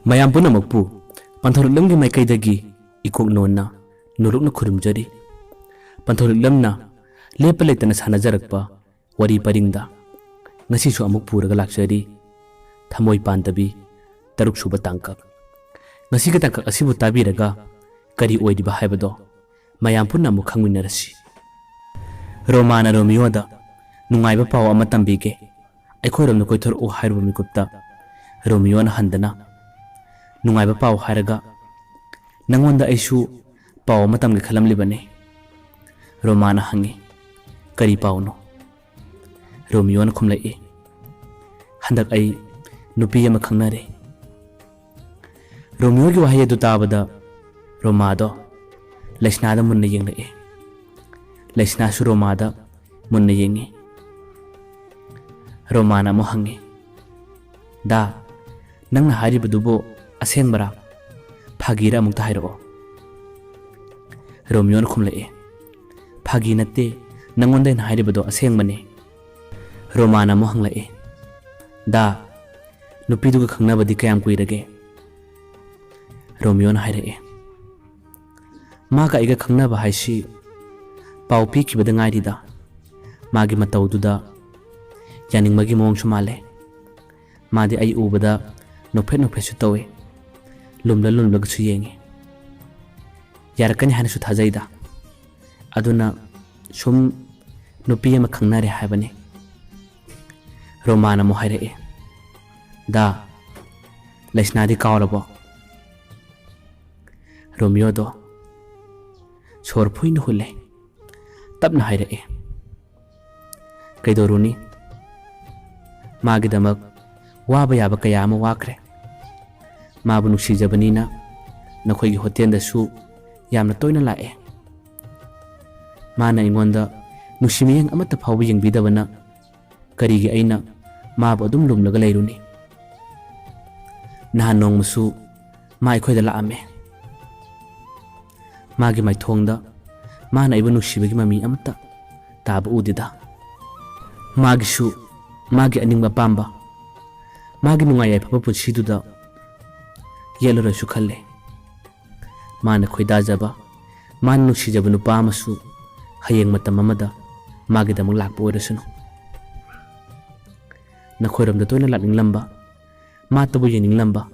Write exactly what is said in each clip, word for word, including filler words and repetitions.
ꯃꯌꯥꯝ ꯄꯨꯝꯅꯃꯛꯄꯨ ꯄꯟꯊꯧꯔꯛꯂꯝꯒꯤ ꯃꯥꯏꯀꯩꯗꯒꯤ ꯏꯀꯣꯛ ꯅꯣꯟꯅ ꯅꯣꯂꯨꯛꯅ ꯈꯨꯔꯨꯝꯖꯔꯤ꯫ ꯄꯟꯊꯧꯔꯛꯂꯝꯅ ꯂꯦꯞꯄ ꯂꯩꯇꯅ ꯁꯥꯟꯅꯖꯔꯛꯄ ꯋꯥꯔꯤ ꯄꯔꯤꯡꯗ ꯉꯁꯤꯁꯨ ꯑꯃꯨꯛ ꯄꯨꯔꯒ ꯂꯥꯛꯆꯔꯤ꯫ ꯊꯃꯣꯏ ꯄꯥꯟꯗꯕꯤ ꯇꯔꯨꯛ ꯁꯨꯕ ꯇꯥꯡꯀꯛ꯫ ꯉꯁꯤꯒꯤ ꯇꯥꯡꯀꯛ ꯑꯁꯤꯕꯨ ꯇꯥꯕꯤꯔꯒ ꯀꯔꯤ ꯑꯣꯏꯔꯤꯕ ꯍꯥꯏꯕꯗꯣ ꯃꯌꯥꯝ ꯄꯨꯟꯅ ꯑꯃꯨꯛ ꯈꯪꯃꯤꯟꯅꯔꯁꯤ꯫ ꯔꯣꯃꯥꯅ ꯔꯣꯃꯤꯌꯣꯗ ꯅꯨꯡꯉꯥꯏꯕ ꯄꯥꯎ ꯑꯃ ꯇꯝꯕꯤꯒꯦ, ꯑꯩꯈꯣꯏꯔꯣꯝꯗ ꯀꯣꯏꯊꯣꯔꯛꯎ ꯍꯥꯏꯔꯨꯕ ꯃꯤꯀꯨꯞꯇ ꯔꯣꯃꯤꯌꯣꯅ ꯍꯟꯗꯅ ꯅꯨꯡꯉꯥꯏꯕ ꯄꯥꯎ ꯍꯥꯏꯔꯒ ꯅꯪꯉꯣꯟꯗ ꯑꯩꯁꯨ ꯄꯥꯎ ꯑꯃ ꯇꯝꯒꯦ ꯈꯜꯂꯝꯂꯤꯕꯅꯤ꯫ ꯔꯣꯃꯥꯅ ꯍꯪꯉꯤ, "ꯀꯔꯤ ꯄꯥꯎꯅꯣ?" ꯔꯣꯃꯤꯌꯣꯅ ꯈꯨꯝꯂꯛꯏ, "ꯍꯟꯗꯛ ꯑꯩ ꯅꯨꯄꯤ ꯑꯃ ꯈꯪꯅꯔꯦ꯫" ꯔꯣꯃꯤꯌꯣꯒꯤ ꯋꯥꯍꯩ ꯑꯗꯨ ꯇꯥꯕꯗ ꯔꯣꯃꯥꯗꯣ ꯂꯩꯁꯅꯥꯗ ꯃꯨꯟꯅ ꯌꯦꯡꯂꯛꯏ꯫ ꯂꯩꯁꯅꯥꯁꯨ ꯔꯣꯃꯥꯗ ꯃꯨꯟꯅ ꯌꯦꯡꯉꯤ꯫ ꯔꯣꯃꯥꯅ ꯑꯃꯨꯛ ꯍꯪꯉꯤ, "ꯗꯥ, ꯅꯪꯅ ꯍꯥꯏꯔꯤꯕꯗꯨꯕꯨ ꯑꯁꯦꯡꯕꯔꯥ? ꯐꯥꯒꯤꯔ? ꯑꯃꯨꯛꯇ ꯍꯥꯏꯔꯛꯑꯣ꯫" ꯔꯣꯃꯤꯌꯣꯅ ꯈꯨꯝꯂꯛꯏ, "ꯐꯥꯒꯤ ꯅꯠꯇꯦ, ꯅꯪꯉꯣꯟꯗ ꯑꯩꯅ ꯍꯥꯏꯔꯤꯕꯗꯣ ꯑꯁꯦꯡꯕꯅꯤ꯫" ꯔꯣꯃꯥꯅ ꯑꯃꯨꯛ ꯍꯪꯂꯛꯏ, "ꯗꯥ, ꯅꯨꯄꯤꯗꯨꯒ ꯈꯪꯅꯕꯗꯤ ꯀꯌꯥꯝ ꯀꯨꯏꯔꯒꯦ?" ꯔꯣꯃꯤꯌꯣꯅ ꯍꯥꯏꯔꯛꯏ, "ꯃꯥꯒ ꯑꯩꯒ ꯈꯪꯅꯕ ꯍꯥꯏꯁꯤ ꯄꯥꯎ ꯄꯤꯈꯤꯕꯗ ꯉꯥꯏꯔꯤꯗ꯫ ꯃꯥꯒꯤ ꯃꯇꯧꯗꯨꯗ ꯌꯥꯅꯤꯡꯕꯒꯤ ꯃꯑꯣꯡꯁꯨ ꯃꯥꯜꯂꯦ꯫ ꯃꯥꯗꯤ ꯑꯩ ꯎꯕꯗ ꯅꯣꯛꯐꯦꯠ ꯅꯣꯛꯐꯦꯠꯁꯨ ꯇꯧꯏ, ꯂꯨꯝꯂ ꯂꯨꯝꯂꯒꯁꯨ ꯌꯦꯡꯉꯤ꯫ ꯌꯥꯔꯛꯀꯅꯤ ꯍꯥꯏꯅꯁꯨ ꯊꯥꯖꯩꯗ꯫ ꯑꯗꯨꯅ ꯁꯨꯝ ꯅꯨꯄꯤ ꯑꯃ ꯈꯪꯅꯔꯦ ꯍꯥꯏꯕꯅꯤ꯫" ꯔꯣꯃꯥꯅ ꯑꯃꯨꯛ ꯍꯥꯏꯔꯛꯏ, "ꯗꯥ, ꯂꯩꯁꯅꯥꯗꯤ ꯀꯥꯎꯔꯕꯣ?" ꯔꯣꯃꯤꯌꯣꯗꯣ ꯁꯣꯔ ꯐꯨꯏꯅ ꯍꯨꯜꯂꯦ꯫ ꯇꯞꯅ ꯍꯥꯏꯔꯛꯑꯦ, "ꯀꯩꯗꯧꯔꯨꯅꯤ? ꯃꯥꯒꯤꯗꯃꯛ ꯋꯥꯕ ꯌꯥꯕ ꯀꯌꯥ ꯑꯃ ꯋꯥꯈ꯭ꯔꯦ꯫ ꯃꯥꯕꯨ ꯅꯨꯡꯁꯤꯖꯕꯅꯤꯅ ꯅꯈꯣꯏꯒꯤ ꯍꯣꯇꯦꯜꯗꯁꯨ ꯌꯥꯝꯅ ꯇꯣꯏꯅ ꯂꯥꯛꯑꯦ꯫ ꯃꯥꯅ ꯑꯩꯉꯣꯟꯗ ꯅꯨꯡꯁꯤ ꯃꯤꯠꯌꯦꯡ ꯑꯃꯠꯇ ꯐꯥꯎꯕ ꯌꯦꯡꯕꯤꯗꯕꯅ ꯀꯔꯤꯒꯤ ꯑꯩꯅ ꯃꯥꯕꯨ ꯑꯗꯨꯝ ꯂꯨꯝꯂꯒ ꯂꯩꯔꯨꯅꯤ? ꯅꯍꯥꯟ ꯅꯣꯡꯃꯁꯨ ꯃꯥ ꯑꯩꯈꯣꯏꯗ ꯂꯥꯛꯑꯝꯃꯦ꯫ ꯃꯥꯒꯤ ꯃꯥꯏꯊꯣꯡꯗ ꯃꯥꯅ ꯑꯩꯕꯨ ꯅꯨꯡꯁꯤꯕꯒꯤ ꯃꯃꯤ ꯑꯃꯠꯇ ꯇꯥꯕ ꯎꯗꯦꯗ꯫ ꯃꯥꯒꯤꯁꯨ ꯃꯥꯒꯤ ꯑꯅꯤꯡꯕ ꯑꯄꯥꯝꯕ, ꯃꯥꯒꯤ ꯅꯨꯡꯉꯥꯏ ꯌꯥꯏꯐꯕ ꯄꯨꯟꯁꯤꯗꯨꯗ ꯌꯦꯠꯂꯔꯣꯏꯁꯨ ꯈꯜꯂꯦ꯫ ꯃꯥꯅ ꯈꯣꯏꯗꯥꯖꯕ, ꯃꯥꯅ ꯅꯨꯡꯁꯤꯖꯕ ꯅꯨꯄꯥ ꯑꯃꯁꯨ ꯍꯌꯦꯡ ꯃꯇꯝ ꯑꯃꯗ ꯃꯥꯒꯤꯗꯃꯛ ꯂꯥꯛꯄ ꯑꯣꯏꯔꯁꯅꯨ꯫ ꯅꯈꯣꯏꯔꯣꯝꯗ ꯇꯣꯏꯅ ꯂꯥꯛꯅꯤꯡꯂꯝꯕ, ꯃꯥꯇꯕꯨ ꯌꯦꯡꯅꯤꯡꯂꯝꯕ,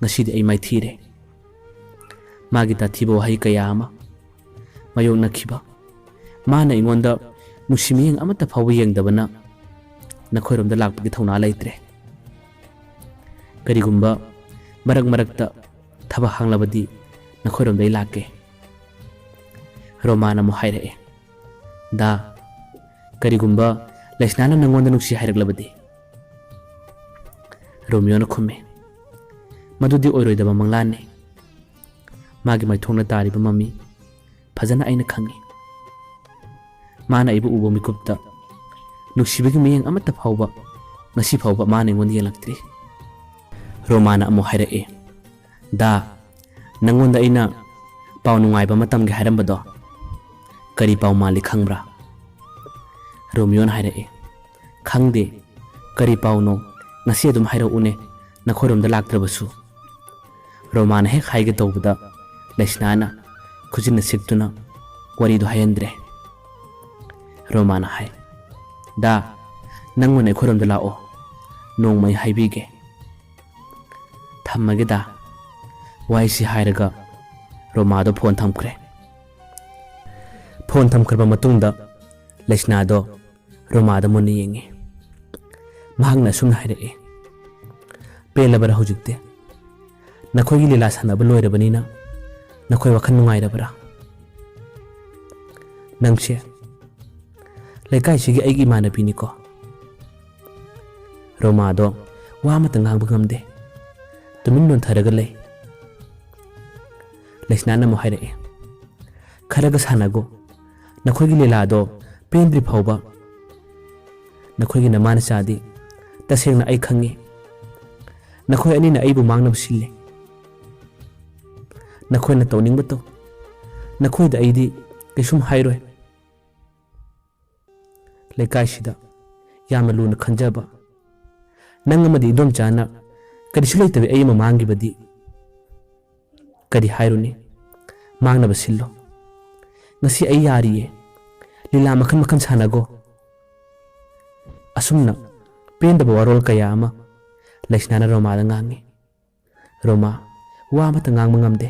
ꯉꯁꯤꯗꯤ ꯑꯩ ꯃꯥꯏꯊꯤꯔꯦ꯫ ꯃꯥꯒꯤ ꯇꯥꯊꯤꯕ ꯋꯥꯍꯩ ꯀꯌꯥ ꯑꯃ, ꯃꯥꯌꯣꯛꯅꯈꯤꯕ, ꯃꯥꯅ ꯑꯩꯉꯣꯟꯗ ꯅꯨꯡꯁꯤ ꯃꯤꯠꯌꯦꯡ ꯑꯃꯠꯇ ꯐꯥꯎꯕ ꯌꯦꯡꯗꯕꯅ ꯅꯈꯣꯏꯔꯣꯝꯗ ꯂꯥꯛꯄꯒꯤ ꯊꯧꯅꯥ ꯂꯩꯇ꯭ꯔꯦ꯫ ꯀꯔꯤꯒꯨꯝꯕ ꯃꯔꯛ ꯃꯔꯛꯇ ꯊꯕꯛ ꯍꯥꯡꯂꯕꯗꯤ ꯅꯈꯣꯏꯔꯣꯝꯗ ꯑꯩ ꯂꯥꯛꯀꯦ꯫ ꯔꯣꯃꯥꯅ ꯑꯃꯨꯛ ꯍꯥꯏꯔꯛꯑꯦ, "ꯗꯥ, ꯀꯔꯤꯒꯨꯝꯕ ꯂꯩꯁꯅꯥꯅ ꯅꯪꯉꯣꯟꯗ ꯅꯨꯡꯁꯤ ꯍꯥꯏꯔꯛꯂꯕꯗꯤ?" ꯔꯣꯃꯤꯌꯣꯅ ꯈꯨꯝꯃꯦ, "ꯃꯗꯨꯗꯤ ꯑꯣꯏꯔꯣꯏꯗꯕ ꯃꯪꯂꯥꯟꯅꯤ꯫ ꯃꯥꯒꯤ ꯃꯥꯏꯊꯣꯡꯅ ꯇꯥꯔꯤꯕ ꯃꯃꯤ ꯐꯖꯅ ꯑꯩꯅ ꯈꯪꯏ꯫ ꯃꯥꯅ ꯑꯩꯕꯨ ꯎꯕ ꯃꯤꯀꯨꯞꯇ ꯅꯨꯡꯁꯤꯕꯒꯤ ꯃꯤꯠꯌꯦꯡ ꯑꯃꯠꯇ ꯐꯥꯎꯕ ꯉꯁꯤ ꯐꯥꯎꯕ ꯃꯥꯅ ꯑꯩꯉꯣꯟꯗ ꯌꯦꯡꯂꯛꯇ꯭ꯔꯤ꯫" ꯔꯣꯃꯥꯅ ꯑꯃꯨꯛ ꯍꯥꯏꯔꯛꯏ, "ꯗꯥ, ꯅꯪꯉꯣꯟꯗ ꯑꯩꯅ ꯄꯥꯎ ꯅꯨꯡꯉꯥꯏꯕ ꯑꯃ ꯇꯝꯒꯦ ꯍꯥꯏꯔꯝꯕꯗꯣ ꯀꯔꯤ ꯄꯥꯎ ꯃꯥꯜꯂꯤ ꯈꯪꯕ꯭ꯔꯥ?" ꯔꯣꯃꯤꯌꯣꯅ ꯍꯥꯏꯔꯛꯏ, "ꯈꯪꯗꯦ, ꯀꯔꯤ ꯄꯥꯎꯅꯣ? ꯉꯁꯤ ꯑꯗꯨꯝ ꯍꯥꯏꯔꯛꯎꯅꯦ, ꯅꯈꯣꯏꯔꯣꯝꯗ ꯂꯥꯛꯇ꯭ꯔꯕꯁꯨ꯫" ꯔꯣꯃꯥꯅ ꯍꯦꯛ ꯍꯥꯏꯒꯦ ꯇꯧꯕꯗ ꯂꯩꯁꯅꯥꯅ ꯈꯨꯖꯤꯟꯅ ꯁꯤꯛꯇꯨꯅ ꯋꯥꯔꯤꯗꯨ ꯍꯥꯏꯍꯟꯗ꯭ꯔꯦ꯫ ꯔꯣꯃꯥꯅ ꯍꯥꯏ, "ꯗꯥ, ꯅꯪ ꯑꯣꯏꯅ ꯑꯩꯈꯣꯏꯔꯣꯝꯗ ꯂꯥꯛꯑꯣ, ꯅꯣꯡꯃ ꯑꯩ ꯍꯥꯏꯕꯤꯒꯦ꯫ ꯊꯝꯃꯒꯦ ꯗꯥ꯫" ꯋꯥꯍꯩꯁꯤ ꯍꯥꯏꯔꯒ ꯔꯣꯃꯥꯗꯣ ꯐꯣꯟ ꯊꯝꯈ꯭ꯔꯦ꯫ ꯐꯣꯟ ꯊꯝꯈ꯭ꯔꯕ ꯃꯇꯨꯡꯗ ꯂꯩꯁꯅꯥꯗꯣ ꯔꯣꯃꯥꯗ ꯃꯨꯟꯅ ꯌꯦꯡꯉꯤ꯫ ꯃꯍꯥꯛꯅ ꯑꯁꯨꯝꯅ ꯍꯥꯏꯔꯛꯏ, "ꯄꯦꯜꯂꯕꯔꯥ ꯍꯧꯖꯤꯛꯇꯤ? ꯅꯈꯣꯏꯒꯤ ꯂꯤꯂꯥ ꯁꯥꯟꯅꯕ ꯂꯣꯏꯔꯕꯅꯤꯅ ꯅꯈꯣꯏ ꯋꯥꯈꯜ ꯅꯨꯡꯉꯥꯏꯔꯕꯔꯥ? ꯅꯪꯁꯦ ꯂꯩꯀꯥꯏꯁꯤꯒꯤ ꯑꯩꯒꯤ ꯏꯃꯥꯟꯅꯕꯤꯅꯤꯀꯣ?" ꯔꯣꯃꯥꯗꯣ ꯋꯥ ꯑꯃꯠꯇ ꯉꯥꯡꯕ ꯉꯝꯗꯦ꯫ ꯇꯨꯃꯤꯟ ꯅꯣꯟꯊꯔꯒ ꯂꯩ꯫ ꯂꯩꯁꯅꯥꯅ ꯑꯃꯨꯛ ꯍꯥꯏꯔꯛꯑꯦ, "ꯈꯔꯒ ꯁꯥꯟꯅꯒꯣ꯫ ꯅꯈꯣꯏꯒꯤ ꯂꯤꯂꯥꯗꯣ ꯄꯦꯟꯗ꯭ꯔꯤ ꯐꯥꯎꯕ ꯅꯈꯣꯏꯒꯤ ꯅꯃꯥ ꯅꯆꯥꯗꯤ ꯇꯁꯦꯡꯅ ꯑꯩ ꯈꯪꯉꯤ꯫ ꯅꯈꯣꯏ ꯑꯅꯤꯅ ꯑꯩꯕꯨ ꯃꯥꯡꯅꯕ ꯁꯤꯜꯂꯤ꯫ ꯅꯈꯣꯏꯅ ꯇꯧꯅꯤꯡꯕ ꯇꯧ꯫ ꯅꯈꯣꯏꯗ ꯑꯩꯗꯤ ꯀꯩꯁꯨꯝ ꯍꯥꯏꯔꯣꯏ꯫ ꯂꯩꯀꯥꯏꯁꯤꯗ ꯌꯥꯝꯅ ꯂꯨꯅ ꯈꯟꯖꯕ ꯅꯪ ꯑꯃꯗꯤ ꯏꯗꯣꯝꯆꯥꯅ ꯀꯔꯤꯁꯨ ꯂꯩꯇꯕꯤ ꯑꯩ ꯑꯃ ꯃꯥꯡꯈꯤꯕꯗꯤ ꯀꯔꯤ ꯍꯥꯏꯔꯨꯅꯤ? ꯃꯥꯡꯅꯕ ꯁꯤꯜꯂꯣ꯫ ꯉꯁꯤ ꯑꯩ ꯌꯥꯔꯤꯌꯦ꯫ ꯂꯤꯂꯥ ꯃꯈꯜ ꯃꯈꯜ ꯁꯥꯟꯅꯒꯣ꯫ ꯑꯁꯨꯝꯅ ꯄꯦꯟꯗꯕ ꯋꯥꯔꯣꯜ ꯀꯌꯥ ꯑꯃ ꯂꯩꯁꯅꯥꯅ ꯔꯣꯃꯥꯗ ꯉꯥꯡꯉꯤ꯫ ꯔꯣꯃꯥ ꯋꯥ ꯑꯃꯠꯇ ꯉꯥꯡꯕ ꯉꯝꯗꯦ꯫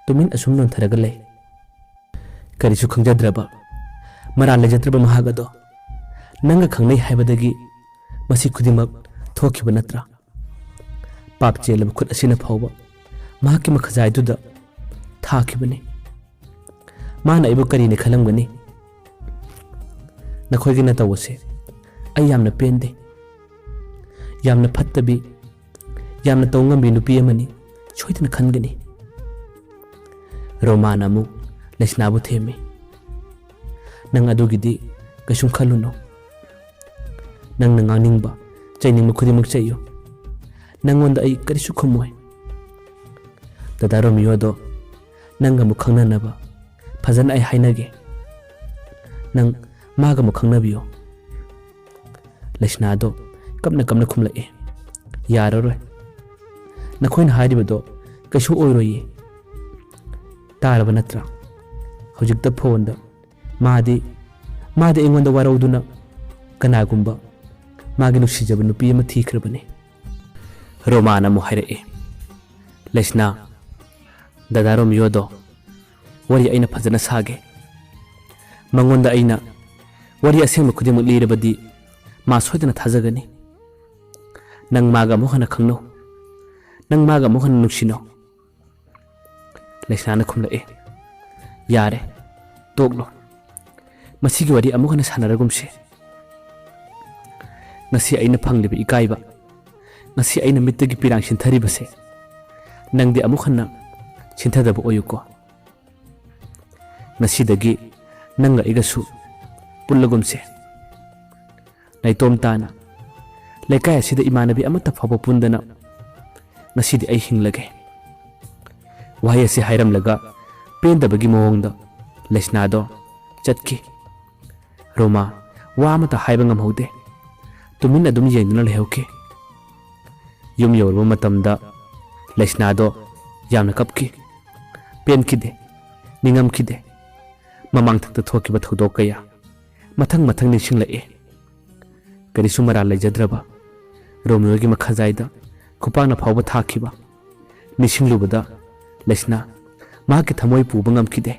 ꯇꯨꯃꯤꯟ ꯑꯁꯨꯝ ꯅꯣꯟꯊꯔꯒ ꯂꯩ꯫ ꯀꯔꯤꯁꯨ ꯈꯪꯖꯗ꯭ꯔꯕ, ꯃꯔꯥꯜ ꯂꯩꯖꯗ꯭ꯔꯕ ꯃꯍꯥꯛ ꯑꯗꯣ ꯅꯪꯒ ꯈꯪꯅꯩ ꯍꯥꯏꯕꯗꯒꯤ ꯃꯁꯤ ꯈꯨꯗꯤꯡꯃꯛ ꯊꯣꯛꯈꯤꯕ ꯅꯠꯇ꯭ꯔꯥ? ꯄꯥꯞ ꯆꯦꯜꯂꯕ ꯈꯨꯠ ꯑꯁꯤꯅ ꯐꯥꯎꯕ ꯃꯍꯥꯛꯀꯤ ꯃꯈꯖꯥꯏꯗꯨꯗ ꯊꯥꯈꯤꯕꯅꯤ꯫ ꯃꯥꯅ ꯑꯩꯕꯨ ꯀꯔꯤꯅꯤ ꯈꯜꯂꯝꯒꯅꯤ? ꯅꯈꯣꯏꯒꯤ ꯅꯇꯧ ꯑꯁꯦ ꯑꯩ ꯌꯥꯝꯅ ꯄꯦꯟꯗꯦ꯫ ꯌꯥꯝꯅ ꯐꯠꯇꯕꯤ, ꯌꯥꯝꯅ ꯇꯧ ꯉꯝꯕꯤ ꯅꯨꯄꯤ ꯑꯃꯅꯤ ꯁꯣꯏꯗꯅ ꯈꯟꯒꯅꯤ꯫ ꯔꯣꯃꯥꯅ ꯑꯃꯨꯛ ꯂꯩꯁꯅꯥꯕꯨ ꯊꯦꯝꯃꯤ꯫ ꯅꯪ ꯑꯗꯨꯒꯤꯗꯤ ꯀꯩꯁꯨꯝ ꯈꯜꯂꯨꯅꯨ꯫ ꯅꯪꯅ ꯉꯥꯡꯅꯤꯡꯕ, ꯆꯩꯅꯤꯡꯕ ꯈꯨꯗꯤꯡꯃꯛ ꯆꯩꯌꯨ꯫ ꯅꯪꯉꯣꯟꯗ ꯑꯩ ꯀꯔꯤꯁꯨ ꯈꯨꯝꯃꯣꯏ꯫ ꯗꯗꯥ ꯔꯣꯃꯤꯌꯣꯗꯣ ꯅꯪꯒ ꯑꯃꯨꯛ ꯈꯪꯅꯅꯕ ꯐꯖꯅ ꯑꯩ ꯍꯥꯏꯅꯒꯦ꯫ ꯅꯪ ꯃꯥꯒ ꯑꯃꯨꯛ ꯈꯪꯅꯕꯤꯌꯣ꯫ ꯂꯩꯁꯅꯥꯗꯣ ꯀꯞꯅ ꯀꯞꯅ ꯈꯨꯝꯂꯛꯏ, "ꯌꯥꯔꯔꯣꯏ꯫ ꯅꯈꯣꯏꯅ ꯍꯥꯏꯔꯤꯕꯗꯣ ꯀꯩꯁꯨ ꯑꯣꯏꯔꯣꯏꯌꯦ꯫ ꯇꯥꯔꯕ ꯅꯠꯇ꯭ꯔꯥ? ꯍꯧꯖꯤꯛꯇ ꯐꯣꯟꯗ ꯃꯥꯗꯤ, ꯃꯥꯗꯤ ꯑꯩꯉꯣꯟꯗ ꯋꯥꯔꯧꯗꯨꯅ ꯀꯅꯥꯒꯨꯝꯕ ꯃꯥꯒꯤ ꯅꯨꯡꯁꯤꯖꯕ ꯅꯨꯄꯤ ꯑꯃ ꯊꯤꯈ꯭ꯔꯕꯅꯤ꯫" ꯔꯣꯃꯥꯅ ꯑꯃꯨꯛ ꯍꯥꯏꯔꯛꯏ, "ꯂꯩꯁꯅꯥ, ꯗꯗꯥ ꯔꯣꯃꯤꯌꯣꯗꯣ ꯋꯥꯔꯤ ꯑꯩꯅ ꯐꯖꯅ ꯁꯥꯒꯦ꯫ ꯃꯉꯣꯟꯗ ꯑꯩꯅ ꯋꯥꯔꯤ ꯑꯁꯦꯡꯕ ꯈꯨꯗꯤꯡꯃꯛ ꯂꯤꯔꯕꯗꯤ ꯃꯥ ꯁꯣꯏꯗꯅ ꯊꯥꯖꯒꯅꯤ꯫ ꯅꯪ ꯃꯥꯒ ꯑꯃꯨꯛ ꯍꯟꯅ ꯈꯪꯅꯧ꯫ ꯅꯪ ꯃꯥꯒ ꯑꯃꯨꯛ ꯍꯟꯅ ꯅꯨꯡꯁꯤꯅꯧ꯫" ꯂꯩꯁꯅꯥꯅ ꯈꯨꯝꯂꯛꯏ, "ꯌꯥꯔꯦ, ꯇꯣꯛꯂꯣ꯫ ꯃꯁꯤꯒꯤ ꯋꯥꯔꯤ ꯑꯃꯨꯛ ꯍꯟꯅ ꯁꯥꯟꯅꯔꯒꯨꯝꯁꯤ꯫ ꯉꯁꯤ ꯑꯩꯅ ꯐꯪꯂꯤꯕ ꯏꯀꯥꯏꯕ, ꯉꯁꯤ ꯑꯩꯅ ꯃꯤꯠꯇꯒꯤ ꯄꯤꯔꯥꯡ ꯁꯤꯟꯊꯔꯤꯕꯁꯦ, ꯅꯪꯗꯤ ꯑꯃꯨꯛ ꯍꯟꯅ ꯁꯤꯟꯊꯗꯕ ꯑꯣꯏꯌꯨꯀꯣ꯫ ꯉꯁꯤꯗꯒꯤ ꯅꯪꯒ ꯑꯩꯒꯁꯨ ꯄꯨꯜꯂꯒꯨꯝꯁꯦ꯫ ꯅꯥꯏꯇꯣꯝ ꯇꯥꯅ ꯂꯩꯀꯥꯏ ꯑꯁꯤꯗ ꯏꯃꯥꯟꯅꯕꯤ ꯑꯃꯠꯇ ꯐꯥꯎꯕ ꯄꯨꯟꯗꯅ ꯉꯁꯤꯗꯤ ꯑꯩ ꯍꯤꯡꯂꯒꯦ꯫" ꯋꯥꯍꯩ ꯑꯁꯤ ꯍꯥꯏꯔꯝꯂꯒ ꯄꯦꯟꯗꯕꯒꯤ ꯃꯑꯣꯡꯗ ꯂꯩꯁꯅꯥꯗꯣ ꯆꯠꯈꯤ꯫ ꯔꯣꯃꯥ ꯋꯥ ꯑꯃꯠꯇ ꯍꯥꯏꯕ ꯉꯝꯍꯧꯗꯦ꯫ ꯇꯨꯃꯤꯟ ꯑꯗꯨꯝ ꯌꯦꯡꯗꯨꯅ ꯂꯩꯍꯧꯈꯤ꯫ ꯌꯨꯝ ꯌꯧꯔꯕ ꯃꯇꯝꯗ ꯂꯩꯁꯅꯥꯗꯣ ꯌꯥꯝꯅ ꯀꯞꯈꯤ꯫ ꯄꯦꯟꯈꯤꯗꯦ, ꯅꯤꯡꯉꯝꯈꯤꯗꯦ꯫ ꯃꯃꯥꯡꯊꯛꯇ ꯊꯣꯛꯈꯤꯕ ꯊꯧꯗꯣꯛ ꯀꯌꯥ ꯃꯊꯪ ꯃꯊꯪ ꯅꯤꯡꯁꯤꯡꯂꯛꯑꯦ꯫ ꯀꯔꯤꯁꯨ ꯃꯔꯥꯜ ꯂꯩꯖꯗ꯭ꯔꯕ ꯔꯣꯃꯤꯌꯣꯒꯤ ꯃꯈꯥꯖꯥꯏꯗ ꯈꯨꯄꯥꯛꯅ ꯐꯥꯎꯕ ꯊꯥꯈꯤꯕ ꯅꯤꯡꯁꯤꯡꯂꯨꯕꯗ ꯂꯩꯁꯅꯥ ꯃꯍꯥꯛꯀꯤ ꯊꯃꯣꯏ ꯄꯨꯕ ꯉꯝꯈꯤꯗꯦ꯫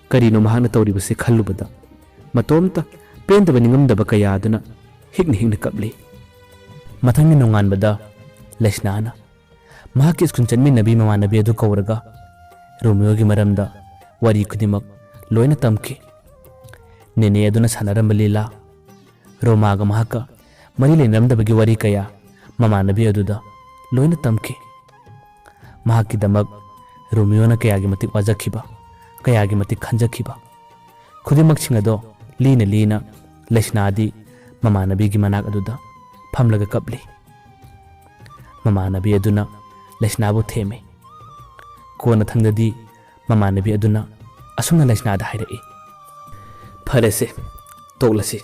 ꯀꯔꯤꯅꯣ ꯃꯍꯥꯛꯅ ꯇꯧꯔꯤꯕꯁꯦ ꯈꯜꯂꯨꯕꯗ ꯃꯇꯣꯝꯇ ꯄꯦꯟꯗꯕ ꯅꯤꯡꯉꯝꯗꯕ ꯀꯌꯥ ꯑꯗꯨꯅ ꯍꯤꯛꯅ ꯍꯤꯛꯅ ꯀꯞꯂꯤ꯫ ꯃꯊꯪꯒꯤ ꯅꯣꯡꯉꯥꯟꯕꯗ ꯂꯩꯁꯅꯥꯅ ꯃꯍꯥꯛꯀꯤ ꯁ꯭ꯀꯨꯜ ꯆꯠꯃꯤꯟꯅꯕꯤ ꯃꯃꯥꯟꯅꯕꯤ ꯑꯗꯨ ꯀꯧꯔꯒ ꯔꯣꯃꯤꯌꯣꯒꯤ ꯃꯔꯝꯗ ꯋꯥꯔꯤ ꯈꯨꯗꯤꯡꯃꯛ ꯂꯣꯏꯅ ꯇꯝꯈꯤ꯫ ꯅꯦꯅꯦ ꯑꯗꯨꯅ ꯁꯥꯟꯅꯔꯝꯕ ꯂꯤꯂꯥ, ꯔꯣꯃꯥꯒ ꯃꯍꯥꯛꯀ ꯃꯔꯤ ꯂꯩꯅꯔꯝꯗꯕꯒꯤ ꯋꯥꯔꯤ ꯀꯌꯥ ꯃꯃꯥꯟꯅꯕꯤ ꯑꯗꯨꯗ ꯂꯣꯏꯅ ꯇꯝꯈꯤ꯫ ꯃꯍꯥꯛꯀꯤꯗꯃꯛ ꯔꯣꯃꯤꯌꯣꯅ ꯀꯌꯥꯒꯤ ꯃꯇꯤꯛ ꯋꯥꯖꯈꯤꯕ, ꯀꯌꯥꯒꯤ ꯃꯇꯤꯛ ꯈꯟꯖꯈꯤꯕ ꯈꯨꯗꯤꯡꯃꯛꯁꯤꯡ ꯑꯗꯣ ꯂꯤꯅ ꯂꯤꯅ ꯂꯩꯁꯅꯥꯗꯤ ꯃꯃꯥꯟꯅꯕꯤꯒꯤ ꯃꯅꯥꯛ ꯑꯗꯨꯗ ꯐꯝꯂꯒ ꯀꯞꯂꯤ꯫ ꯃꯃꯥꯟꯅꯕꯤ ꯑꯗꯨꯅ ꯂꯩꯁꯅꯥꯕꯨ ꯊꯦꯝꯃꯤ꯫ ꯀꯣꯟꯅꯊꯪꯗꯗꯤ ꯃꯃꯥꯟꯅꯕꯤ ꯑꯗꯨꯅ ꯑꯁꯨꯝꯅ ꯂꯩꯁꯅꯥꯗ ꯍꯥꯏꯔꯛꯏ, "ꯐꯔꯦꯁꯦ, ꯇꯣꯛꯂꯁꯤ꯫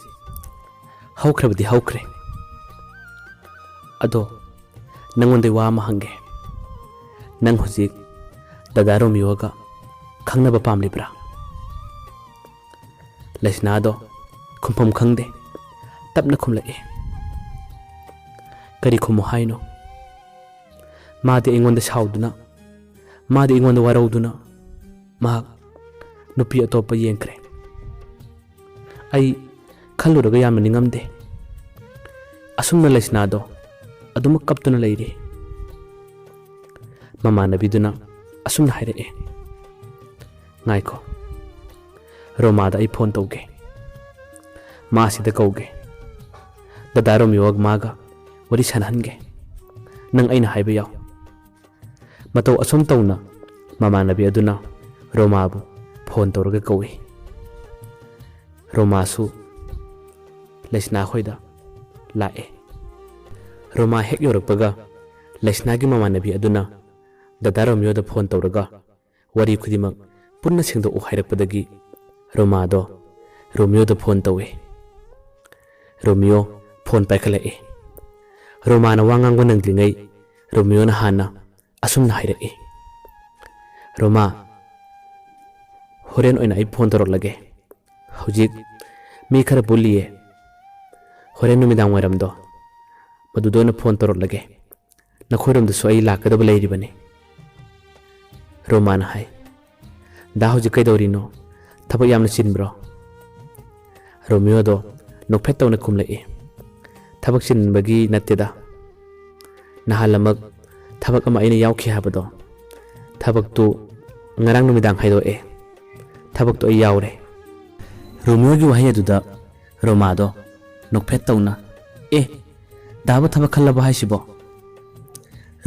ꯍꯧꯈ꯭ꯔꯕꯗꯤ ꯍꯧꯈ꯭ꯔꯦ꯫ ꯑꯗꯣ ꯅꯪꯉꯣꯟꯗꯩ ꯋꯥ ꯑꯃ ꯍꯪꯒꯦ꯫ ꯅꯪ ꯍꯧꯖꯤꯛ ꯗꯗꯥ ꯔꯣꯃꯤꯌꯣꯒ ꯈꯪꯅꯕ ꯄꯥꯝꯂꯤꯕ꯭ꯔꯥ?" ꯂꯩꯁꯅꯥꯗꯣ ꯈꯨꯝꯐꯝ ꯈꯪꯗꯦ꯫ ꯇꯞꯅ ꯈꯨꯝꯂꯛꯏ꯫ ꯀꯔꯤ ꯈꯨꯝꯃꯨ ꯍꯥꯏꯅꯣ? ꯃꯥꯗꯤ ꯑꯩꯉꯣꯟꯗ ꯁꯥꯎꯗꯨꯅ, ꯃꯥꯗꯤ ꯑꯩꯉꯣꯟꯗ ꯋꯥꯔꯧꯗꯨꯅ ꯃꯍꯥꯛ ꯅꯨꯄꯤ ꯑꯇꯣꯞꯄ ꯌꯦꯡꯈ꯭ꯔꯦ꯫ ꯑꯩ ꯈꯜꯂꯨꯔꯒ ꯌꯥꯝꯅ ꯅꯤꯡꯉꯝꯗꯦ꯫ ꯑꯁꯨꯝꯅ ꯂꯩꯁꯅꯥꯗꯣ ꯑꯗꯨꯃꯛ ꯀꯞꯇꯨꯅ ꯂꯩꯔꯤ꯫ ꯃꯃꯥꯟꯅꯕꯤꯗꯨꯅ ꯑꯁꯨꯝꯅ ꯍꯥꯏꯔꯛꯑꯦ, "ꯉꯥꯏꯈꯣ, ꯔꯣꯃꯥꯗ ꯑꯩ ꯐꯣꯟ ꯇꯧꯒꯦ꯫ ꯃꯥ ꯁꯤꯗ ꯀꯧꯒꯦ꯫ ꯗꯗꯥ ꯔꯣꯃꯤꯌꯣꯒ ꯃꯥꯒ ꯋꯥꯔꯤ ꯁꯥꯟꯅꯍꯟꯒꯦ꯫ ꯅꯪ ꯑꯩꯅ ꯍꯥꯏꯕ ꯌꯥꯎ꯫" ꯃꯇꯧ ꯑꯁꯨꯝ ꯇꯧꯅ ꯃꯃꯥꯟꯅꯕꯤ ꯑꯗꯨꯅ ꯔꯣꯃꯥꯕꯨ ꯐꯣꯟ ꯇꯧꯔꯒ ꯀꯧꯏ꯫ ꯔꯣꯃꯥꯁꯨ ꯂꯩꯁꯅꯥ ꯍꯣꯏꯗ ꯂꯥꯛꯑꯦ꯫ ꯔꯣꯃꯥ ꯍꯦꯛ ꯌꯧꯔꯛꯄꯒ ꯂꯩꯁꯅꯥꯒꯤ ꯃꯃꯥꯟꯅꯕꯤ ꯑꯗꯨꯅ ꯗꯗꯥ ꯔꯣꯃꯤꯌꯣꯗ ꯐꯣꯟ ꯇꯧꯔꯒ ꯋꯥꯔꯤ ꯈꯨꯗꯤꯡꯃꯛ ꯄꯨꯟꯅ ꯁꯦꯡꯗꯣꯛꯎ ꯍꯥꯏꯔꯛꯄꯗꯒꯤ ꯔꯣꯃꯥꯗꯣ ꯔꯣꯃꯤꯌꯣꯗ ꯐꯣꯟ ꯇꯧꯏ꯫ ꯔꯣꯃꯤꯌꯣ ꯐꯣꯟ ꯄꯥꯏꯈꯠꯂꯛꯏ꯫ ꯔꯣꯃꯥꯅ ꯋꯥ ꯉꯥꯡꯕ ꯅꯪꯗ꯭ꯔꯤꯉꯩ ꯔꯣꯃꯤꯌꯣꯅ ꯍꯥꯟꯅ ꯑꯁꯨꯝꯅ ꯍꯥꯏꯔꯛꯏ, "ꯔꯣꯃꯥ, ꯍꯣꯔꯦꯟ ꯑꯣꯏꯅ ꯑꯩ ꯐꯣꯟ ꯇꯧꯔꯛꯂꯒꯦ꯫ ꯍꯧꯖꯤꯛ ꯃꯤ ꯈꯔ ꯄꯨꯜꯂꯤꯌꯦ꯫ ꯍꯣꯔꯦꯟ ꯅꯨꯃꯤꯗꯥꯡ ꯋꯥꯏꯔꯝꯗꯣ ꯃꯗꯨꯗ ꯑꯣꯏꯅ ꯐꯣꯟ ꯇꯧꯔꯛꯂꯒꯦ꯫ ꯅꯈꯣꯏꯔꯣꯝꯗꯁꯨ ꯑꯩ ꯂꯥꯛꯀꯗꯕ ꯂꯩꯔꯤꯕꯅꯤ꯫" ꯔꯣꯃꯥꯅ ꯍꯥꯏ, "ꯗꯥ ꯍꯧꯖꯤꯛ ꯀꯩꯗꯧꯔꯤꯅꯣ? ꯊꯕꯛ ꯌꯥꯝꯅ ꯆꯤꯟꯕ꯭ꯔꯣ?" ꯔꯣꯃꯤꯌꯣꯗꯣ ꯅꯣꯛꯐꯦꯠ ꯇꯧꯅ ꯈꯨꯝꯂꯛꯏ, "ꯊꯕꯛ ꯆꯤꯟꯕꯒꯤ ꯅꯠꯇꯦꯗ꯫ ꯅꯍꯥꯟꯂꯃꯛ ꯊꯕꯛ ꯑꯃ ꯑꯩꯅ ꯌꯥꯎꯈꯤ ꯍꯥꯏꯕꯗꯣ, ꯊꯕꯛꯇꯨ ꯉꯔꯥꯡ ꯅꯨꯃꯤꯗꯥꯡ ꯍꯥꯏꯗꯣꯛꯑꯦ꯫ ꯊꯕꯛꯇꯨ ꯑꯩ ꯌꯥꯎꯔꯦ꯫" ꯔꯣꯃꯤꯌꯣꯒꯤ ꯋꯥꯍꯩ ꯑꯗꯨꯗ ꯔꯣꯃꯥꯗꯣ ꯅꯣꯛꯐꯦꯠ ꯇꯧꯅ, "ꯑꯦ, ꯗꯥꯕꯨ ꯊꯕꯛ ꯈꯜꯂꯕꯣ ꯍꯥꯏꯁꯤꯕꯣ?"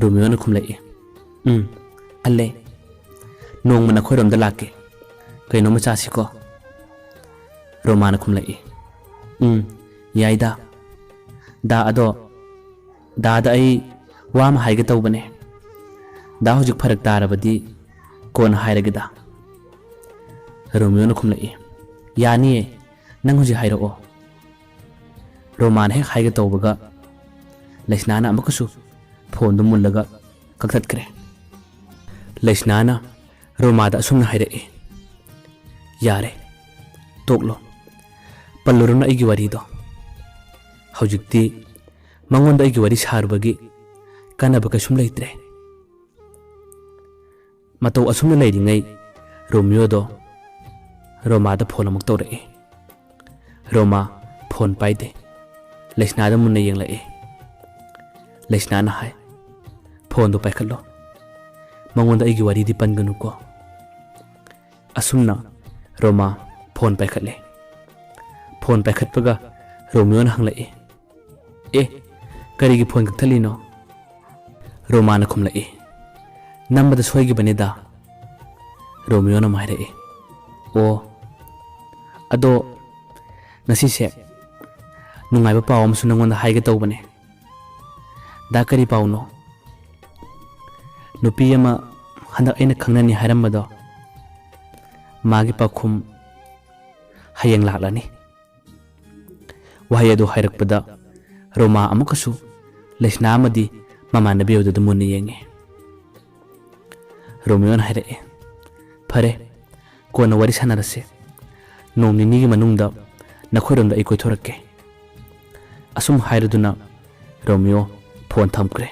ꯔꯣꯃꯤꯌꯣꯅ ꯈꯨꯝꯂꯛꯏ, "ꯎꯝ, ꯈꯜꯂꯦ꯫ ꯅꯣꯡꯃ ꯅꯈꯣꯏꯔꯣꯝꯗ ꯂꯥꯛꯀꯦ꯫ ꯀꯩꯅꯣꯝꯃ ꯆꯥꯁꯤꯀꯣ?" ꯔꯣꯃꯥꯅ ꯈꯨꯝꯂꯛꯏ, "ꯎꯝ, ꯌꯥꯏꯗ꯫ ꯗꯥ, ꯑꯗꯣ ꯗꯥꯗ ꯑꯩ ꯋꯥ ꯑꯃ ꯍꯥꯏꯒꯦ ꯇꯧꯕꯅꯦ꯫ ꯗꯥ ꯍꯧꯖꯤꯛ ꯐꯔꯛ ꯇꯥꯔꯕꯗꯤ ꯀꯣꯟꯅ ꯍꯥꯏꯔꯒꯦꯗ꯫" ꯔꯣꯃꯤꯌꯣꯅ ꯈꯨꯝꯂꯛꯏ, "ꯌꯥꯅꯤꯌꯦ, ꯅꯪ ꯍꯧꯖꯤꯛ ꯍꯥꯏꯔꯛꯑꯣ꯫" ꯔꯣꯃꯥꯅ ꯍꯦꯛ ꯍꯥꯏꯒꯦ ꯇꯧꯕꯒ ꯂꯩꯁꯅꯥꯅ ꯑꯃꯨꯛꯀꯁꯨ ꯐꯣꯟꯗꯨ ꯃꯨꯜꯂꯒ ꯀꯛꯊꯠꯈ꯭ꯔꯦ꯫ ꯂꯩꯁꯅꯥꯅ ꯔꯣꯃꯥꯗ ꯑꯁꯨꯝꯅ ꯍꯥꯏꯔꯛꯏ, "ꯌꯥꯔꯦ, ꯇꯣꯛꯂꯣ꯫ ꯄꯜꯂꯨꯔꯅꯨ ꯑꯩꯒꯤ ꯋꯥꯔꯤꯗꯣ꯫ ꯍꯧꯖꯤꯛꯇꯤ ꯃꯉꯣꯟꯗ ꯑꯩꯒꯤ ꯋꯥꯔꯤ ꯁꯥꯔꯨꯕꯒꯤ ꯀꯥꯟꯅꯕ ꯀꯩꯁꯨꯝ ꯂꯩꯇ꯭ꯔꯦ꯫" ꯃꯇꯧ ꯑꯁꯨꯝꯅ ꯂꯩꯔꯤꯉꯩ ꯔꯣꯃꯤꯌꯣꯗꯣ ꯔꯣꯃꯥꯗ ꯐꯣꯟ ꯑꯃꯨꯛ ꯇꯧꯔꯛꯏ꯫ ꯔꯣꯃꯥ ꯐꯣꯟ ꯄꯥꯏꯗꯦ꯫ ꯂꯩꯁꯅꯥꯗ ꯃꯨꯟꯅ ꯌꯦꯡꯂꯛꯏ꯫ ꯂꯩꯁꯅꯥꯅ ꯍꯥꯏ, "ꯐꯣꯟꯗꯣ ꯄꯥꯏꯈꯠꯂꯣ꯫ ꯃꯉꯣꯟꯗ ꯑꯩꯒꯤ ꯋꯥꯔꯤꯗꯤ ꯄꯟꯒꯅꯨꯀꯣ꯫" ꯑꯁꯨꯝꯅ ꯔꯣꯃꯥ ꯐꯣꯟ ꯄꯥꯏꯈꯠꯂꯦ꯫ ꯐꯣꯟ ꯄꯥꯏꯈꯠꯄꯒ ꯔꯣꯃꯤꯌꯣꯅ ꯍꯪꯂꯛꯏ, "ꯑꯦ, ꯀꯔꯤꯒꯤ ꯐꯣꯟ ꯀꯛꯊꯠꯂꯤꯅꯣ?" ꯔꯣꯃꯥꯅ ꯈꯨꯝꯂꯛꯏ, "ꯅꯝꯕꯗ ꯁꯣꯏꯈꯤꯕꯅꯤꯗ꯫" ꯔꯣꯃꯤꯌꯣꯅ ꯑꯃꯨꯛ ꯍꯥꯏꯔꯛꯏ, "ꯑꯣ, ꯑꯗꯣ ꯉꯁꯤꯁꯦ ꯅꯨꯡꯉꯥꯏꯕ ꯄꯥꯎ ꯑꯃꯁꯨ ꯅꯪꯉꯣꯟꯗ ꯍꯥꯏꯒꯦ ꯇꯧꯕꯅꯦ꯫" "ꯗꯥ, ꯀꯔꯤ ꯄꯥꯎꯅꯣ?" "ꯅꯨꯄꯤ ꯑꯃ ꯍꯟꯗꯛ ꯑꯩꯅ ꯈꯪꯅꯅꯤ ꯍꯥꯏꯔꯝꯕꯗꯣ, ꯃꯥꯒꯤ ꯄꯥꯎꯈꯨꯝ ꯍꯌꯦꯡ ꯂꯥꯛꯂꯅꯤ꯫" ꯋꯥꯍꯩ ꯑꯗꯨ ꯍꯥꯏꯔꯛꯄꯗ ꯔꯣꯃꯥ ꯑꯃꯨꯛꯀꯁꯨ ꯂꯩꯁꯅꯥ ꯑꯃꯗꯤ ꯃꯃꯥꯟꯅꯕꯤ ꯑꯗꯨꯗ ꯃꯨꯟꯅ ꯌꯦꯡꯉꯤ꯫ ꯔꯣꯃꯤꯌꯣꯅ ꯍꯥꯏꯔꯛꯑꯦ, "ꯐꯔꯦ, ꯀꯣꯟꯅ ꯋꯥꯔꯤ ꯁꯥꯟꯅꯔꯁꯦ꯫ ꯅꯣꯡ ꯅꯤꯅꯤꯒꯤ ꯃꯅꯨꯡꯗ ꯅꯈꯣꯏꯔꯣꯝꯗ ꯑꯩ ꯀꯣꯏꯊꯣꯔꯛꯀꯦ"꯫ ꯑꯁꯨꯝ ꯍꯥꯏꯔꯗꯨꯅ ꯔꯣꯃꯤꯌꯣ ꯐꯣꯟ ꯊꯝꯈ꯭ꯔꯦ꯫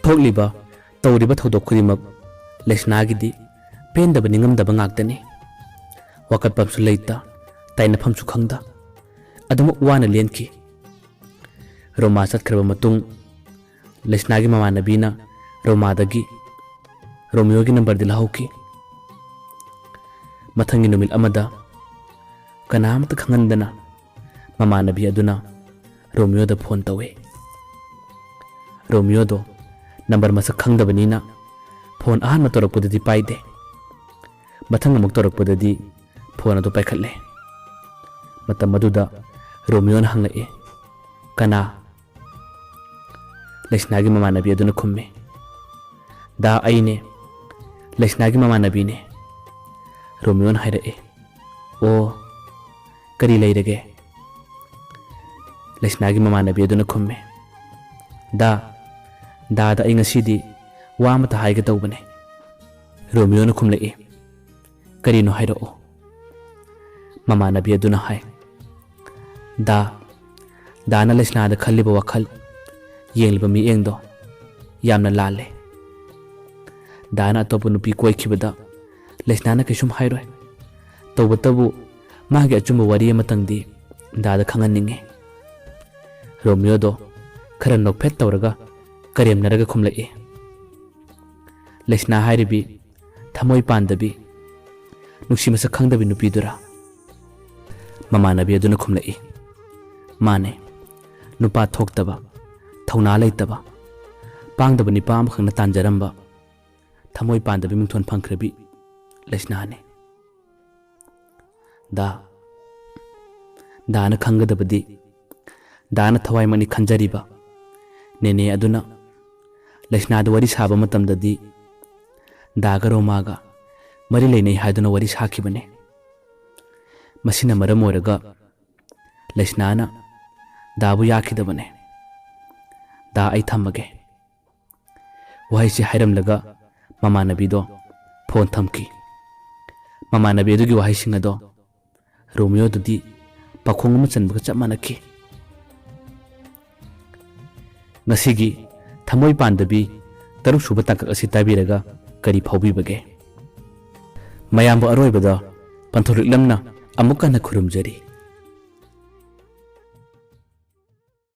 ꯊꯣꯛꯂꯤꯕ, ꯇꯧꯔꯤꯕ ꯊꯧꯗꯣꯛ ꯈꯨꯗꯤꯡꯃꯛ ꯂꯩꯁꯅꯥꯒꯤꯗꯤ ꯄꯦꯟꯗꯕ ꯅꯤꯡꯉꯝꯗꯕ ꯉꯥꯛꯇꯅꯤ꯫ ꯋꯥꯀꯠꯐꯝꯁꯨ ꯂꯩꯇ, ꯇꯥꯏꯅꯐꯝꯁꯨ ꯈꯪꯗ, ꯑꯗꯨꯃꯛ ꯋꯥꯅ ꯂꯦꯟꯈꯤ꯫ ꯔꯣꯃꯥ ꯆꯠꯈ꯭ꯔꯕ ꯃꯇꯨꯡ, ꯂꯩꯁꯅꯥꯒꯤ ꯃꯃꯥꯟꯅꯕꯤꯅ ꯔꯣꯃꯥꯗꯒꯤ ꯔꯣꯃꯤꯌꯣꯒꯤ ꯅꯝꯕꯔꯗꯤ ꯂꯧꯍꯧꯈꯤ꯫ ꯃꯊꯪꯒꯤ ꯅꯨꯃꯤꯠ ꯑꯃꯗ ꯀꯅꯥꯃꯠꯇ ꯈꯪꯍꯟꯗꯅ ꯃꯃꯥꯟꯅꯕꯤ ꯑꯗꯨꯅ ꯔꯣꯃꯤꯌꯣꯗ ꯐꯣꯟ ꯇꯧꯏ꯫ ꯔꯣꯃꯤꯌꯣꯗꯣ ꯅꯝꯕꯔ ꯃꯁꯛ ꯈꯪꯗꯕꯅꯤꯅ ꯐꯣꯟ ꯑꯍꯥꯟꯕ ꯇꯧꯔꯛꯄꯗꯗꯤ ꯄꯥꯏꯗꯦ꯫ ꯃꯊꯪ ꯑꯃꯨꯛ ꯇꯧꯔꯛꯄꯗꯗꯤ ꯐꯣꯟ ꯑꯗꯨ ꯄꯥꯏꯈꯠꯂꯦ꯫ ꯃꯇꯝ ꯑꯗꯨꯗ ꯔꯣꯃꯤꯌꯣꯅ ꯍꯪꯂꯛꯏ, "ꯀꯅꯥ?" ꯂꯩꯁꯅꯥꯒꯤ ꯃꯃꯥꯟꯅꯕꯤ ꯑꯗꯨꯅ ꯈꯨꯝꯃꯤ, "ꯗꯥ, ꯑꯩꯅꯦ, ꯂꯩꯁꯅꯥꯒꯤ ꯃꯃꯥꯟꯅꯕꯤꯅꯦ"꯫ ꯔꯣꯃꯤꯌꯣꯅ ꯍꯥꯏꯔꯛꯏ, "ꯑꯣ, ꯀꯔꯤ ꯂꯩꯔꯒꯦ?" ꯂꯩꯁꯅꯥꯒꯤ ꯃꯃꯥꯟꯅꯕꯤ ꯑꯗꯨꯅ ꯈꯨꯝꯃꯤ, "ꯗꯥ, ꯗꯥꯗ ꯑꯩ ꯉꯁꯤꯗꯤ ꯋꯥ ꯑꯃꯇ ꯍꯥꯏꯒꯦ ꯇꯧꯕꯅꯦ"꯫ ꯔꯣꯃꯤꯌꯣꯅ ꯈꯨꯝꯂꯛꯏ, "ꯀꯔꯤꯅꯣ ꯍꯥꯏꯔꯛꯑꯣ"꯫ ꯃꯃꯥꯟꯅꯕꯤ ꯑꯗꯨꯅ ꯍꯥꯏ, "ꯗꯥ, ꯗꯥꯅ ꯂꯩꯁꯅꯥꯗ ꯈꯜꯂꯤꯕ ꯋꯥꯈꯜ, ꯌꯦꯡꯂꯤꯕ ꯃꯤꯠꯌꯦꯡꯗꯣ ꯌꯥꯝꯅ ꯂꯥꯜꯂꯦ꯫ ꯗꯥꯅ ꯑꯇꯣꯞꯄ ꯅꯨꯄꯤ ꯀꯣꯏꯈꯤꯕꯗ ꯂꯩꯁꯅꯥꯅ ꯀꯩꯁꯨꯝ ꯍꯥꯏꯔꯣꯏ꯫ ꯇꯧꯕꯇꯕꯨ ꯃꯥꯒꯤ ꯑꯆꯨꯝꯕ ꯋꯥꯔꯤ ꯑꯃꯇꯪꯗꯤ ꯗꯥꯗ ꯈꯪꯍꯟꯅꯤꯡꯉꯤ"꯫ ꯔꯣꯃꯤꯌꯣꯗꯣ ꯈꯔ ꯅꯣꯛꯐꯦꯠ ꯇꯧꯔꯒ ꯀꯔꯦꯝꯅꯔꯒ ꯈꯨꯝꯂꯛꯏ, "ꯂꯩꯁꯅꯥ ꯍꯥꯏꯔꯤꯕꯤ ꯊꯃꯣꯏ ꯄꯥꯟꯗꯕꯤ, ꯅꯨꯡꯁꯤ ꯃꯁꯛ ꯈꯪꯗꯕꯤ ꯅꯨꯄꯤꯗꯨꯔꯥ?" ꯃꯃꯥꯟꯅꯕꯤ ꯑꯗꯨꯅ ꯈꯨꯝꯂꯛꯏ, "ꯃꯥꯅꯦ, ꯅꯨꯄꯥ ꯊꯣꯛꯇꯕ, ꯊꯧꯅꯥ ꯂꯩꯇꯕ, ꯄꯥꯡꯗꯕ ꯅꯤꯄꯥ ꯑꯃꯈꯛꯅ ꯇꯥꯟꯖꯔꯝꯕ, ꯊꯃꯣꯏ ꯄꯥꯟꯗꯕꯤ ꯃꯤꯡꯊꯣꯟ ꯐꯪꯈ꯭ꯔꯕꯤ ꯂꯩꯁꯅꯥꯅꯦ"꯫ ꯗꯥ, ꯗꯥꯅ ꯈꯪꯒꯗꯕꯗꯤ, ꯗꯥꯅ ꯊꯋꯥꯏꯃꯛꯅꯤ ꯈꯟꯖꯔꯤꯕ ꯅꯦꯅꯦ ꯑꯗꯨꯅ ꯂꯩꯁꯅꯥꯗ ꯋꯥꯔꯤ ꯁꯥꯕ ꯃꯇꯝꯗꯗꯤ ꯗꯥꯒ ꯔꯣꯃꯥꯒ ꯃꯔꯤ ꯂꯩꯅꯩ ꯍꯥꯏꯗꯨꯅ ꯋꯥꯔꯤ ꯁꯥꯈꯤꯕꯅꯦ꯫ ꯃꯁꯤꯅ ꯃꯔꯝ ꯑꯣꯏꯔꯒ ꯂꯩꯁꯅꯥꯅ ꯗꯥꯕꯨ ꯌꯥꯈꯤꯗꯕꯅꯦ꯫ "ꯇꯥ, ꯑꯩ ꯊꯝꯃꯒꯦ"꯫ ꯋꯥꯍꯩꯁꯤ ꯍꯥꯏꯔꯝꯂꯒ ꯃꯃꯥꯟꯅꯕꯤꯗꯣ ꯐꯣꯟ ꯊꯝꯈꯤ꯫ ꯃꯃꯥꯟꯅꯕꯤ ꯑꯗꯨꯒꯤ ꯋꯥꯍꯩꯁꯤꯡ ꯑꯗꯣ ꯔꯣꯃꯤꯌꯣꯗꯗꯤ ꯄꯥꯈꯣꯡ ꯑꯃ ꯆꯟꯕꯒ ꯆꯞ ꯃꯥꯟꯅꯈꯤ꯫ ꯉꯁꯤꯒꯤ ꯊꯃꯣꯏ ꯄꯥꯟꯗꯕꯤ ꯇꯔꯨꯛ ꯁꯨꯕ ꯇꯥꯡꯀꯛ ꯑꯁꯤ ꯇꯥꯕꯤꯔꯒ ꯀꯔꯤ ꯐꯥꯎꯕꯤꯕꯒꯦ? ꯃꯌꯥꯝꯕꯨ ꯑꯔꯣꯏꯕꯗ ꯄꯟꯊꯧꯔꯤꯛꯂꯝꯅ ꯑꯃꯨꯛ ꯍꯟꯅ ꯈꯨꯔꯨꯝꯖꯔꯤ꯫